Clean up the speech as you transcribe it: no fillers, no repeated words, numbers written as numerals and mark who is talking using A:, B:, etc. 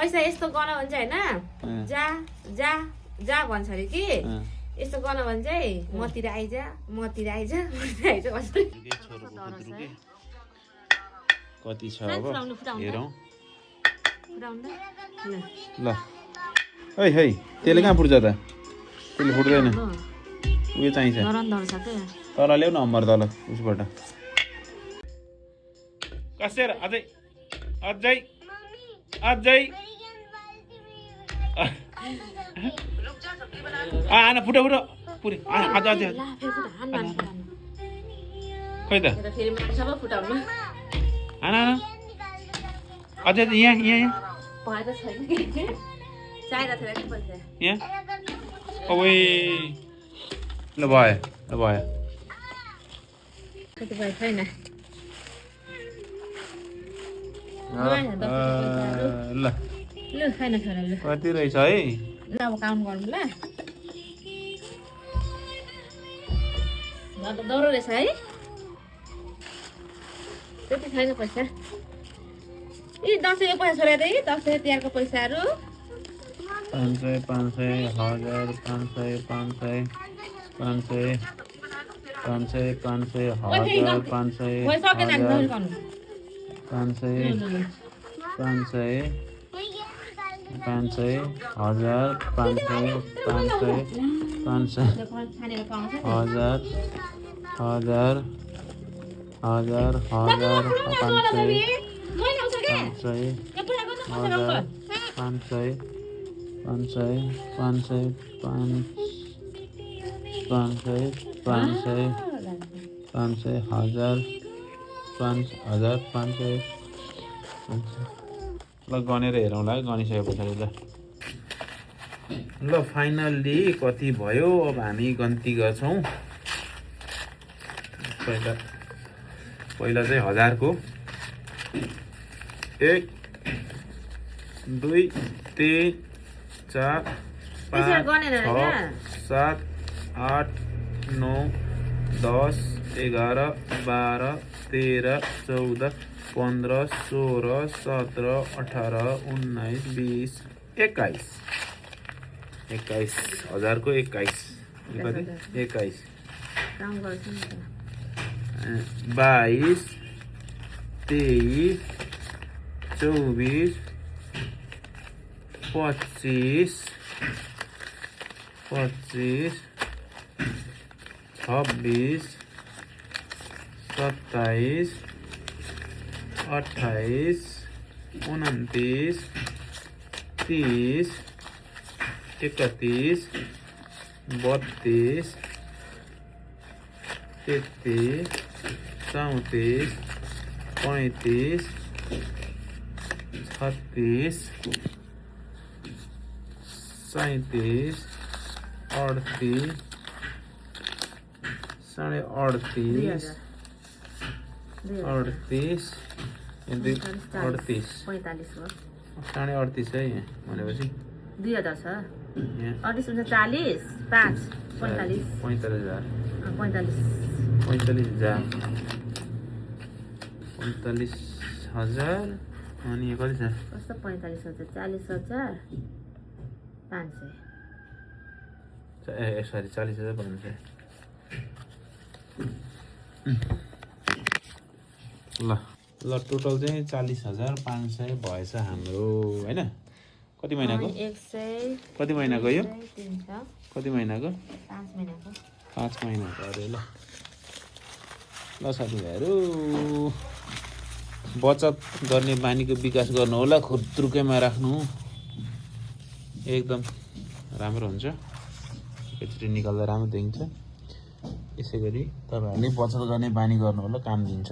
A: पैसा यस्तो गर्न भन्छ हैन जा जा जा भन्छ अरे कि यस्तो गर्न भन्छ है मतिर आइज मतिर आइज
B: कति छ अब हेरौँ ल है है त्यसले कहाँ फुट्छ त त्यसले फुट्दैन उयो चाहिन्छ तल ल्याउ न अम्बर तल उसबाट कसेर अझै अझै अझै आना फुट फुट पुरै आज आज खै त आना आना अझै यहाँ यहाँ यहाँ ओइ ल भयो ल भयो ल कति रहेछ है
A: अब काउन्ट गर्नु ल दौरो रहेछ है त्यति छैन पैसा यी दसैँको पैसा छोडेर त यी दसैँ तिहारको पैसाहरू
B: 500 500 1000 500 500 500 500 500 1000 500 500 500 1000 500 500 500 1000 1000 1000 1000 ल गनेर हेरौँला गनिसके पछाडि ल फाइनल्ली कति भयो अब हामी गन्ती गर्छौँ पहिला चाहिँ 1000 को 1 2 3 4 5 6 7 8 9 10 11 12 13 14 15 16 17 18 19 20 21 1000 को 21 कति 21 22 23 24 25 26 27 28 29 30 31 32 33 34 35 36 37 38 साढे 38 38 38 साढे 38 है यहाँ भनेपछि
A: 2000 छ 38 हुन्छ 40 5 45
B: 45000 45000 अनि कति छ
A: कस्तो 45000 40500
B: ए सरी 40500 ल ल टोटल चाहिँ 40500 भएछ हाम्रो हैन कति महिनाको
A: 100
B: कति महिनाको यो
A: 300
B: कति महिनाको
A: 5 महिनाको
B: 5 महिनाको अरे ल ल साथीभाइहरू बचत गर्ने बानीको विकास गर्नु होला खुद्रुकैमा राख्नु एकदम राम्रो हुन्छ एकचोटि निकाल्दा राम्रो देखिन्छ यसै गरी तपाईहरुले बचत गर्ने बानी गर्नु होला काम दिन्छ